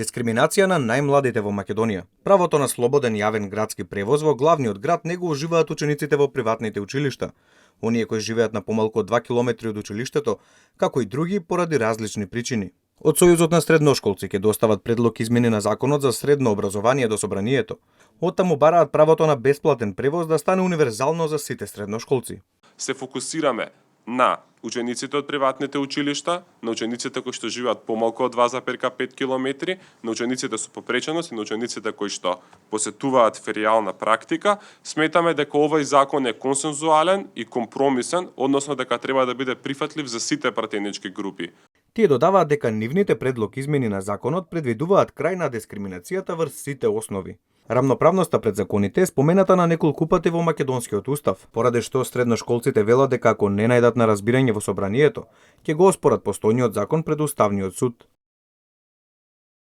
Дискриминација на најмладите во Македонија. Правото на слободен јавен градски превоз во главниот град не го уживаат учениците во приватните училишта, оние кои живеат на помалку од 2 километри од училиштето, како и други поради различни причини. Од Сојузот на средношколци ќе достават предлог измени на законот за средно образование до собранието. Оттаму бараат правото на бесплатен превоз да стане универзално за сите средношколци. Се фокусираме на учениците од приватните училишта, на учениците кои што живеат помалку од 2,5 километри, на учениците со попреченост и на учениците кои што посетуваат феријална практика. Сметаме дека овој закон е консензуален и компромисен, односно дека треба да биде прифатлив за сите пратенички групи. Тие додаваат дека нивните предлог измени на законот предвидуваат крај на дискриминацијата врз сите основи. Рамноправноста пред законите е спомената на неколку пати во македонскиот устав, поради што средношколците велат дека ако не најдат на разбирање во собранието, ќе го оспорат постојниот закон пред Уставниот суд.